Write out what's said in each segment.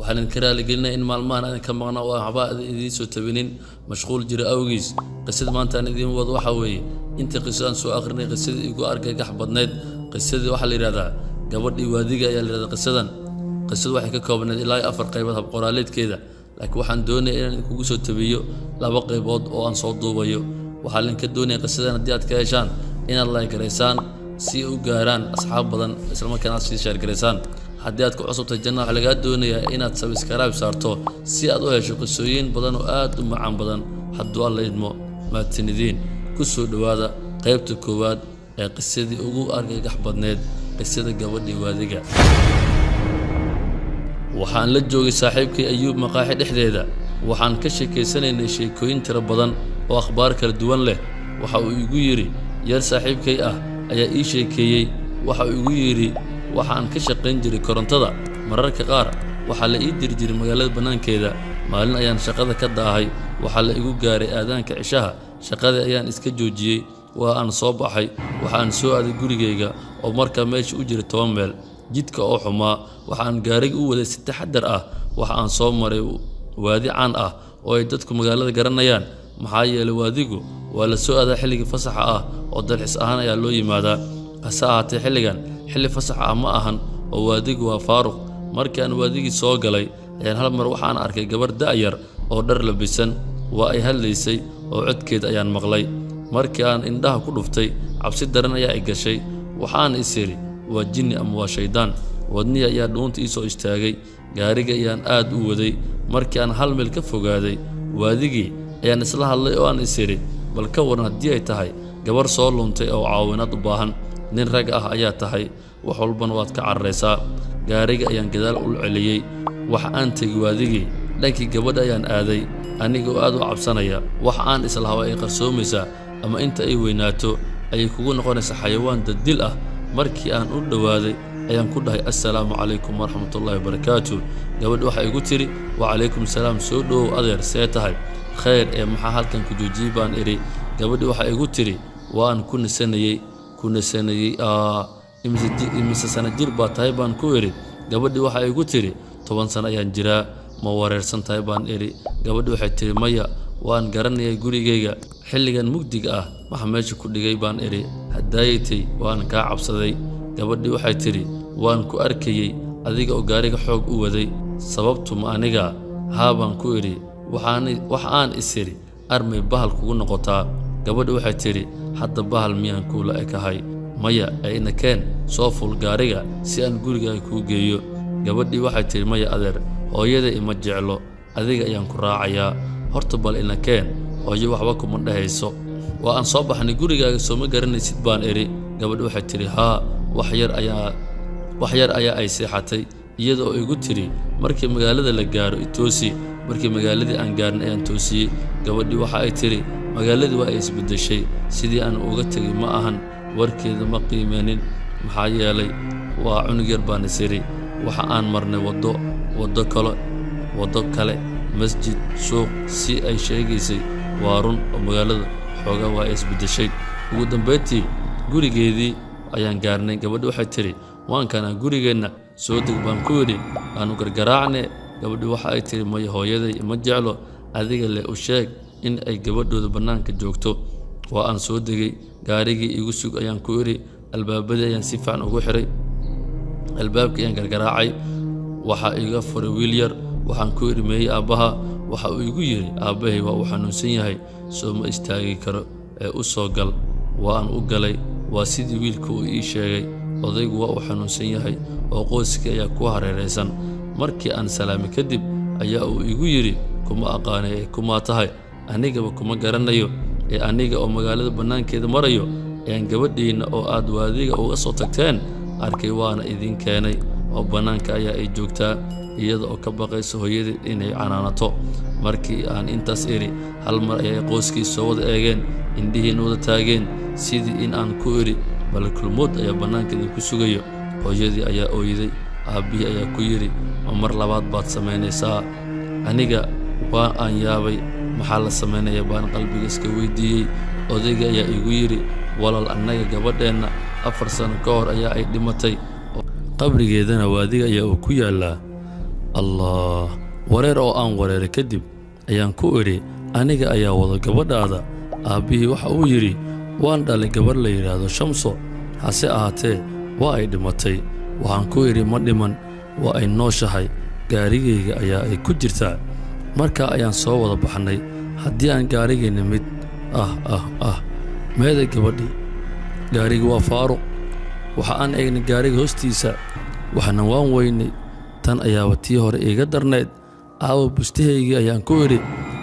Waxaan idinka raaligelinaya in maalmahan aan ka maqnaa oo aan waxba idiin soo tabinin, mashquul jira awgiis. Qisada maanta aan idiin wado waxaa weeye intii qiso aan soo akhrinay qisadii igu argagax badnayd. Qisadii waxaa la yidhahdaa Gabadhii Waadiga ayaa la yidhahdaa qisadan. Qisadu waxay ka koobnayd ilaa iyo 4 qaybood habqoraaleedkeeda, laakiin waxaan doonaya inaan idinkugu soo tabiyo 2 qaybood oo aan soo duubayo. Waxaa idinka doonaya qisadan haddii aad ka heshaan inaad like garaysaan si ay u gaaraan asxaab badan, islamarkaana aad sii share garaysaan. Haddii aad ku cusubtay channel, waxaa lagaa doonayaa inaad subscribe saarto si aad u hesho qisooyin badan oo aad u macaan badan hadduu Alla idmo. Mahadsanidin. Ku soo dhowaada qaybta koowaad ee qisadii ugu argagax badneed, qisada Gabadhii Waadiga. Waxaan la joogay saaxiibkay Ayuub maqaaxi dhexdeeda. Waxaan ka sheekaysanaynay sheekooyin tiro badan oo akhbaar kala duwan leh. Waxa uu igu yidhi, yar saaxiibkay ah ayaa ii sheekeeyey. Waxa uu igu yidhi, waxaan ka shaqayn jiray korontada. Mararka qaar waxaa la ii diri jiray magaalada bannaankeeda. Maalin ayaan shaqada ka daahay. Waxaa la igu gaaray aadaanka cishaha. Shaqadii ayaan iska joojiyey, waa aan soo baxay. Waxa aan soo aaday gurigayga oo markaa meesha u jiray 10 meel. Jidka oo xumaa, waxa aan gaariga u waday si taxadar ah. Waxa aan soo maray waadi caan ah oo ay dadku magaalada garanayaan, maxaa yeelay waadigu waa la soo aadaa xilligii fasaxa ah oo dalxiis ahaan ayaa loo yimaadaa. Hase ahaatee, xilligan xilli fasax ah ma ahan oo waadigu waa faaruq. Markii aan waadigii soo galay ayaan hal mar waxaan arkay gabar da'yar oo dhar labisan. Waa ay hadlaysay oo codkeeda ayaan maqlay. Markii aan indhaha ku dhuftay, cabsi daran ayaa i gashay. Waxaan is idhi, waa jinni ama waa shaydaan. Wadnihii ayaa dhuunta ii soo istaagay. Gaariga ayaan aad u waday. Markii aan hal meel ka fogaaday waadigii ayaan isla hadlay oo aan is idhi, bal ka waran haddii ay tahay gabar soo luntay oo caawinaad u baahan? Nin rag ah ayaa tahay, wax walbana waad ka cararaysaa. Gaariga ayaan gadaal u celiyey. Waxa aan tegey waadigii, dhankii gabadha ayaan aaday aniga oo aad u cabsanaya. Wax aan islahaa ay qarsoomaysaa ama inta ay weynaato ayay kugu noqonaysaa xayawaan daddil ah. Markii aan u dhowaaday ayaan ku dhahay, "Assalaamu calaykum waraxmatullaahi wabarakaatu." Gabadhi waxay igu tidhi, "Wacalaykum salaam, soo dhowow adeer, see tahay?" "Khayr, ee maxaa halkan ku joojiyey?" baan idhi. Gabadhi waxay igu tidhi, "Waan ku nasanayey, ku nasanayey." "Imise sano jir baa tahay?" baan ku idhi. Gabadhi waxay igu tidhi, "10 sano ayaan jiraa." "Ma wareersan tahay?" baan idhi. Gabadhi waxay tidhi, "Maya, waan garanayaa gurigayga." "Xilligan mugdiga ah waxa meesha ku dhigay?" baan idhi. "Haddaayaytay waan kaa cabsaday." Gabadhii waxay tidhi, "Waan ku arkayey adiga oo gaariga xoog u waday. Sababtu ma aniga?" "Haa," baan ku idhi. Wax aan is idhi, armay bahal kugu noqotaa. Gabadhi waxay tidhi, "Hadda bahal miyaan kuula ekahay? Maya, ee ina keen, soo fuul gaariga si aan gurigaaga kuu geeyo." Gabadhii waxay tidhi, "Maya adeer, hooyada ima jeclo, adiga ayaan ku raacayaa. Horta bal ina keen, hooyo waxba kuma dhehayso." Waa aan soo baxnay. "Gurigaaga soo ma garanaysid?" baan idhi. Gabadhi waxay tidhi, "Haa." Wax yar ayaa ay seexatay, iyada oo igu tidhi, "Markii magaalada la gaaro itoosi." Markii magaaladii aan gaarnay ayaan toosiyey. Gabadhii waxa ay tidhi, magaaladii waa ay isbeddeshay, sidii aan uga tegay ma ahan. Warkeeda ma qiimeenin, maxaa yeelay waa cunug yar baan is idhi. Waxa aan marnay waddo, waddo kale, waddo kale, masjid, suuq. Si ay sheegaysay waa run oo magaalada xoogaa waa ay isbeddeshay. Ugu dambayntii gurigeedii ayaan gaarnay. Gabadhi waxay tidhi, "Waan kanaa gurigeenna, soo deg," baan ku idhi, "aanu gargaraacne." Gabadhi waxa ay tidhi, "Maya, hooyaday ima jeclo, adiga le u sheeg in ay gabadhooda bannaanka joogto." Waa aan soo degay. "Gaarigii igu sug," ayaan ku idhi. Albaabadii ayaan si fiican ugu xiray. Albaabkii ayaan gargaraacay. Waxaa iga furay wiil yar. Waxaan ku idhi, "Meeyey aabbaha?" Waxa uu igu yidhi, "Aabbahay waa uu xanuunsan yahay, soo ma istaagi karo, ee u soo gal." Waa aan u galay. Waa sidii wiilka uu ii sheegay. Odaygu waa uu xanuunsan yahay oo qoyskii ayaa ku hareeraysan. Markii aan salaamay kadib ayaa uu igu yidhi, "Kuma aqaanay, ee kumaa tahay? Anigaba kuma garanayo, ee aniga oo magaalada bannaankeeda marayo ayaan gabadhiinna oo aad waadiga uga soo tagteen arkay, waana idiin keenay oo bannaanka ayaa ay joogtaa, iyada oo ka baqaysa hooyadeed inay canaanato." Markii aan intaas idhi, hal mar ayay qoyskii soo wada eegeen, indhihiina wada taageen, sidii in aan ku idhi, malakulmood ayaa bannaanka idinku sugayo. Hooyadii ayaa ooyday. Aabbihii ayaa ku yidhi, "Ma mar labaad baad samaynaysaa?" Aniga waa aan yaabay. Maxaa la samaynaya, baan qalbiga iska weydiiyey. Odayga ayaa igu yidhi, "Walaal, annaga gabadheenna 4 sano ka hor ayaa ay dhimatay, qabrigeedana waadiga ayaa uu ku yaallaa. Allah, wareer oo aan wareeray kadib ayaan ku idhi, "Aniga ayaa wada gabadhaada." Aabbihii waxa uu yidhi, "Waan dhalay gabadh la yidhaahdo Shamso, hase ahaatee waa ay dhimatay." Waxaan ku idhi, "Ma dhiman, waa ay nooshahay, gaarigayga ayaa ay ku jirtaa." Markaa ayaan soo wada baxnay. Haddii aan gaarigii nimid, ah ah ah, meeday gabadhii? Gaarigii waa faaruq. Waxa aan eegnay gaariga hoostiisa, waxna waan weynay. Tan ayaaba tii hore iiga darnayd. "Aawa bustahaygii?" ayaan ku idhi.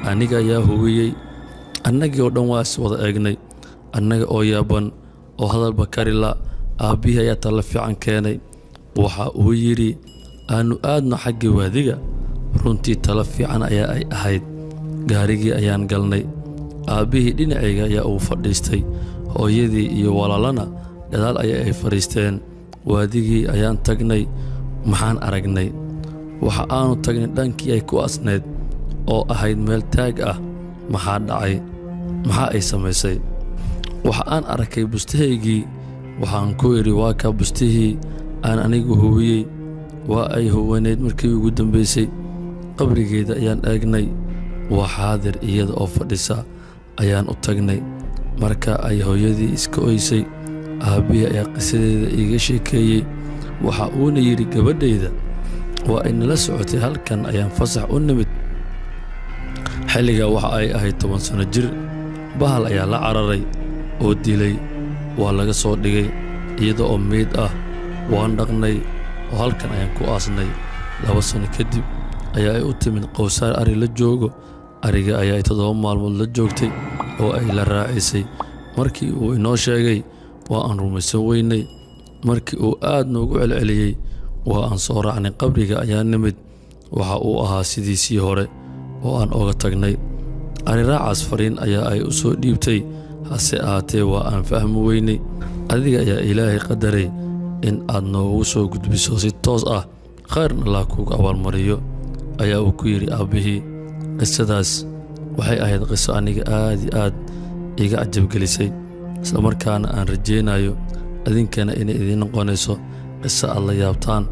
"Aniga ayaa hubiyey." Annagii oo dhan waa is wada eegnay, annaga oo yaaban oo hadalba karila. Aabbihii ayaa talo fiican keenay. Waxa uu yidhi, "Aannu aadno xaggii waadiga." Runtii talo fiican ayaa ay ahayd. Gaarigii ayaan galnay. Aabbihii dhinacayga ayaa uu fadhiistay, hooyadii iyo walaalana gadaal ayaa ay fadhiisteen. Waadigii ayaan tagnay. Maxaan aragnay? Waxa aanu tagnay dhankii ay ku asnayd oo ahayd meel taag ah. Maxaa dhacay? Maxaa ay samaysay? Waxa aan arkay bustahaygii. Waxaan ku idhi, "Waa kaa bustihii aan anigu hubiyey, waa ay huwaneyd markii ugu dambaysay." Qabrigeeda ayaan eegnay, waa xaadir. Iyada oo fadhisa ayaan u tagnay. Marka ay hooyadii iska oysay, aabbihii ayaa qisadeeda iiga sheekeeyey. Waxa uuna yidhi, "Gabadhayda waa ay nala socotay, halkan ayaan fasax u nimid. Xilligaa waxa ay ahayd 10 sano jir. Bahal ayaa la cararay oo dilay. Waa laga soo dhigay iyada oo meyd ah. Waan dhaqnay oo halkan ayaan ku aasnay. 2 sano kadib ayaa ay u timid qowsaar ari la joogo. Ariga ayaa ay 7 maalmood la joogtay oo ay la raacisay. Markii uu inoo sheegay, waa aan rumaysan weynay. Markii uu aad noogu celceliyey, waa aan soo raacnay. Qabriga ayaa nimid, waxa uu ahaa sidiisii hore oo aan oga tagnay. Ariraacaas fariin ayaa ay u soo dhiibtay, hase ahaatee waa aan fahmi weynay. Adiga ayaa Ilaahay qadaray in aad noogu soo gudbiso si toos ah. Khayrna Allah kuugu abaalmariyo," ayaa uu ku yidhi aabbihii. Qisadaas waxay ahayd qiso aniga aad iyo aad iga cajabgelisay, islamarkaana aan rajaynayo adinkana inay idiin noqonayso qiso aad la yaabtaan.